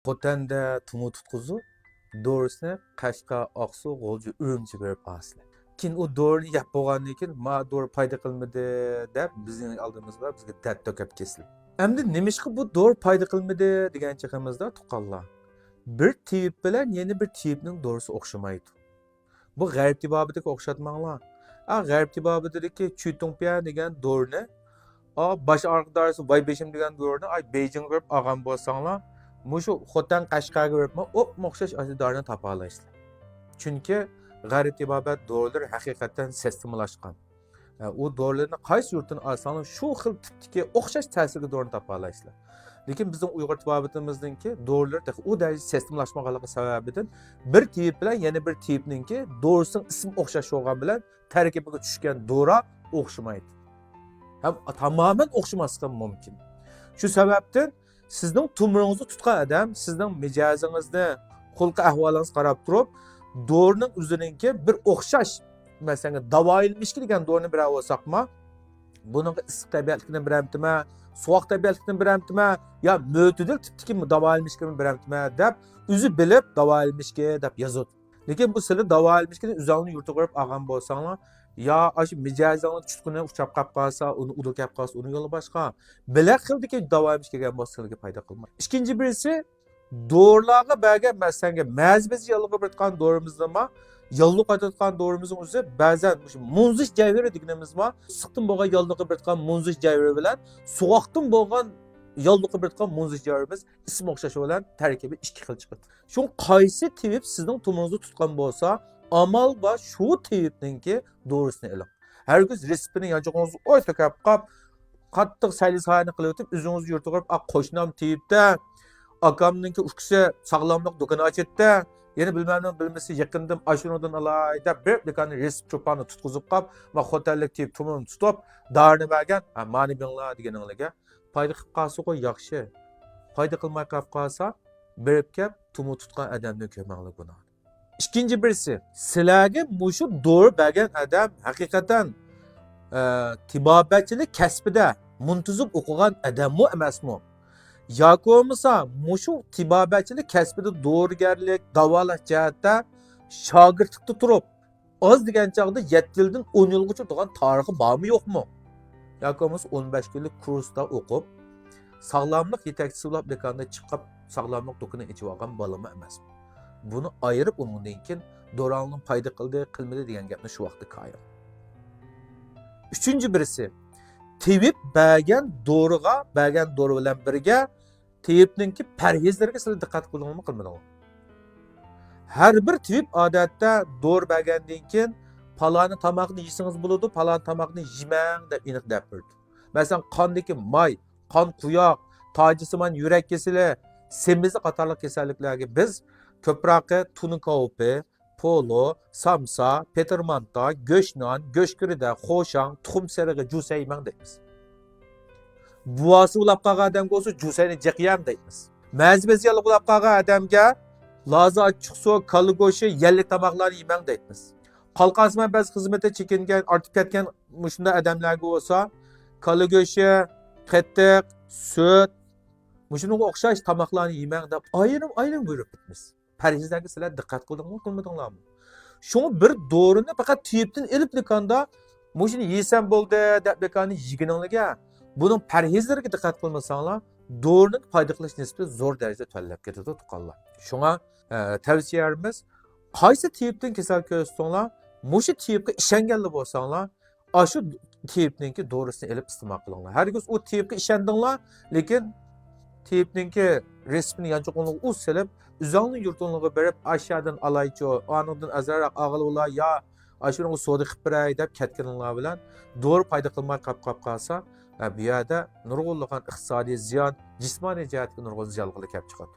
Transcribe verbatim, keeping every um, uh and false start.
خوتەندە تۇمۇ تۇتقۇزۇپ، دورىسىنى قەشقەر، ئاقسۇ، غۇلجا، ئۈرۈمچىگە بېرىپ ئالىسىلەر. كېيىن ئۇ دورىنى يەپ بولغاندىن كېيىن، ما دورا پايدا قىلمىدى دەپ، بىزنىڭ ئالدىمىزغا بىزگە دەرد تۆكۈپ كېسىلى. ئەمدى نېمىشقا بۇ دورا پايدا قىلمىدى دېگەن چېغىمىزدا، تۇغقانلار، بىر تېۋىپ بىلەن يەنە بىر تېۋىپنىڭ دورىسى ئوخشىمايدۇ. بۇ غەرب تېبابىتىگە ئوخشاتماڭلار. ئا، غەرب تېبابىتىدىكى چۈتۇڭپيە دېگەن دورىنى، ئا، باش ئاغرىق دورىسى ۋاي بېشىم دېگەن دورىنى، ئاي، بېيجىڭغا بېرىپ ئالغان بولساڭلار، مۇشۇ خوتەن، قەشقەرگە بېرىپمۇ ئوپمۇ ئوخشاش ئاشۇ دورىنى تاپالايسىلەر. چۈنكى غەرب تېبابەت دورىلىرى ھەقىقەتەن سىستېمىلاشقان. ئە، ئۇ دورىلارنى قايسى يۇرتتىن ئالساڭلار، شۇ خىل تىپتىكى ئوخشاش تەسىرگە دورىنى تاپالايسىلەر. لېكىن بىزنىڭ ئۇيغۇر تېبابىتىمىزنىڭكى دورىلىرى تېخى ئۇ دەرىجىدە سىستېمىلاشمىغانلىقى سەۋەبىدىن، بىر تېۋىپ بىلەن يەنە بىر تېۋىپنىڭكى دورىسىنىڭ ئىسمى ئوخشاش بولغان بىلەن، تەركىبىگە چۈشكەن دورا ئوخشىمايدۇ. ھەم تامامەن ئوخشىماسلىقى مۇمكىن. شۇ سەۋەبتىن سىزنىڭ تومۇرىڭىزنى تۇتقان ئادەم سىزنىڭ مىجەزىڭىزنى، خۇلقى ئەھۋالىڭىزغا قاراپ تۇرۇپ، دورىنىڭ ئۆزىنىڭكى بىر ئوخشاش، مەسىلەن، داۋايىلمىشكى دېگەن دورىنى بېرەۋالساقمۇ، بۇنىڭغا ئىسسىق تەبىئەتلىكىنى بېرەمتىمەن، سوغۇق تەبىئەتلىكىنى بېرەمتىمەن، يا مۆتىدىل تىپتىكى داۋايىلمىشكىنى بېرەمتىمەن دەپ، ئۆزى بىلىپ داۋايىلمىشكى دەپ يازىدۇ. لېكىن بۇ سىلى داۋايىلمىشكىنى ئۆزۈڭنىڭ يۇرتىغا بېرىپ ئالغان بولساڭلار، يا ئاشۇ مىجەزىڭنىڭ تۇتقىنى ئۇچراپ قاپ قالسا، ئۇنى ئۇدۇل كەپ قالسا، ئۇنىڭ يولى باشقا. بىلەك خىلدىكى داۋايىلمىش كەلگەن بولسا، سىلىگە پايدا قىلمايدۇ. ئىككىنچى بىرسى، دورىلارغا بەرگەن، مەسىلەن، مەزى بېزى ياللۇغىغا بېرىدىغان دورىمىزدىمۇ، ياللۇغ قايتىدىغان دورىمىزنىڭ ئۆزى بەزەن مۇشۇ مۇنزىچ جەۋھىرى دېگىنىمىزمۇ، ئىسسىقتىن بولغان ياللۇغغا بېرىدىغان مۇنزىچ جەۋھىرى بىلەن سوغۇقتىن بولغان ياللۇغغا بېرىدىغان مۇنزىچ جەۋھىرىمىز ئىسمى ئوخشاش بىلەن تەركىبى ئىككى خىل چىقىدۇ. شۇڭا قايسى تېۋىپ سىزنىڭ تومۇرىڭىزنى تۇتقان بولسا، ئامال بار شۇ تېۋىپنىڭكى دورىسىنى ئېلىڭ. ھەرگىز رېتسېپىنى يانچۇقىڭىزغا ئوي تۆكۈپ قاپ، قاتتىق سەيلە سايانى قىلىۋېتىپ، ئۆزىڭىز يۇرتىغا بېرىپ، «ئا، قوشنام تېۋىپتە، ئاكامنىڭكى ئۇكىسى ساغلاملىق دۇكىنى ئاچىتتى، يەنە بىلمەمنىڭ بىلمىسى يېقىندىن ئاشۇنىڭدىن ئالاي» دەپ بېرىپ، دۇكاننى رېتسېپ چوپاننى تۇتقۇزۇپ قاپ، «ما خوتەنلىك تېۋىپ تومۇرىنى تۇتۇپ، دارىنى بەرگەن، ھە، مانى بېرىڭلار» دېگىنىڭلىگە، پايدا قىلىپ قالسىغۇ ياخشى. پايدا قىلماي قاپ قالسا، بېرىپ كەپ تومۇر تۇتقان ئادەمنى كۆرمەڭلار گۇناھ. ئىككىنچى بىرسى، سىلەرگە مۇشۇ دورا بەرگەن ئادەم ھەقىقەتەن، ئە، تېبابەتچىلىك كەسپىدە مۇنتىزىم ئوقۇغان ئادەممۇ ئەمەسمۇ؟ ياكى بولمىسا، مۇشۇ تېبابەتچىلىك كەسپىدە دورىگەرلىك، داۋالاش جەھەتتە شاگىرتلىقتا تۇرۇپ، ئاز دېگەن چاغدا يەتتە يىلدىن ئون يىلغىچە تۇرغان تارىخى بارمۇ يوقمۇ؟ ياكى بولمىسا ئون بەش كۈنلۈك كۇرستا ئوقۇپ، ساغلاملىق يېتەكچىسى بولۇپ دۇكاندا چىقىپ، ساغلاملىق دۇكىنى ئېچىۋالغان بالىمۇ ئەمەسمۇ؟ بۇنى ئايرىپ ئۇنىڭدىن كېيىن دورا ئالدىن پايدا قىلدى، قىلمىدى دېگەن گەپنى شۇ ۋاقىتتا كايىل. ئۈچىنچى بىرسى، تېۋىپ بەرگەن دورىغا، بەرگەن دورا بىلەن بىرگە تېۋىپنىڭكى پەرھىزلىرىگە سىلەر دىققەت قىلدىڭلارمۇ، قىلمىدىڭلارمۇ؟ ھەر بىر تېۋىپ ئادەتتە دورا بەرگەندىن كېيىن، «پالانى تاماقنى يېسىڭىز بولىدۇ، پالانى تاماقنى يېمەڭ» دەپ ئېنىق دەپ بېرىدۇ. مەسىلەن، قاندىكى ماي، قان قويۇق، تاجىسىمان يۈرەك كېسىلى، سېمىزلىك قاتارلىق كېسەللىكلەرگە بىز كۆپرەك تۇنا كاۋىپى، پولۇ، سامسا، پېتىر مانتا، گۆش نان، گۆش گىردە، خۇشاڭ، تۇخۇم سېرىقى، جۈسەي يېمەڭ دەيمىز. بوۋاسى ئۇلاپ قالغان ئادەمگە بولسا جۈسەينى جىق يەڭ دەيمىز. مەزى بېزى ياللۇغى ئۇلاپ قالغان ئادەمگە لازا، ئاچچىقسۇ، كاللا گۆشى، يەللىك تاماقلارنى يېمەڭ دەيمىز. قالقانسىمان بەزى خىزمىتى چېكىنگەن، ئارتىپ كەتكەن مۇشۇنداق ئادەملەرگە بولسا كاللا گۆشى، قېتىق، سۈت، مۇشۇنىڭغا ئوخشاش تاماقلارنى يېمەڭ دەپ ئايرىم-ئايرىم بۇيرۇپ كېتىمىز. پەرھىزلەرگە سىلەر دىققەت قىلدىڭلارمۇ، قىلمىدىڭلارمۇ؟ شۇڭا بىر دورىنى پەقەت تېۋىپتىن ئېلىپ دۇكاندا، «مۇشۇنى يېسەم بولدى» دەپ دۇكاننى يېگىنىڭلىگە، بۇنىڭ پەرھىزلىرىگە دىققەت قىلمىساڭلار، دورىنىڭ پايدا قىلىش نىسبىتى زور دەرىجىدە تۆۋەنلەپ كېتىدۇ، تۇغقانلار. شۇڭا، ئە، تەۋسىيەمىز، قايسى تېۋىپتىن كېسەل كۆرسىتىڭلار، مۇشۇ تېۋىپقا ئىشەنگەنلا بولساڭلار، ئاشۇ تېۋىپنىڭكى دورىسىنى ئېلىپ ئىستېمال قىلىڭلار. ھەرگىز ئۇ تېۋىپقا ئىشەندىڭلار، لېكىن تېۋىپنىڭكى رېتسېپىنى يانچۇقۇڭلارغا ئۇ سېلىپ، ئۆزۈڭنىڭ يۇرتۇڭلارغا بېرىپ، «ئاشۇ يەردىن ئالايچۇ، ئانىڭدىن ئازراق ئالغىلى بولا، يا ئاشۇنىڭغا سودا قىلىپ بېرەي» دەپ كەتكىنىڭلار بىلەن دورا پايدا قىلماي قاپ، قاپ قالسا، ھە، بۇ يەردە نۇرغۇنلىغان ئىقتىسادىي زىيان، جىسمانىي جەھەتتىكى نۇرغۇن زىيانلىقلار كەپ چىقىدۇ.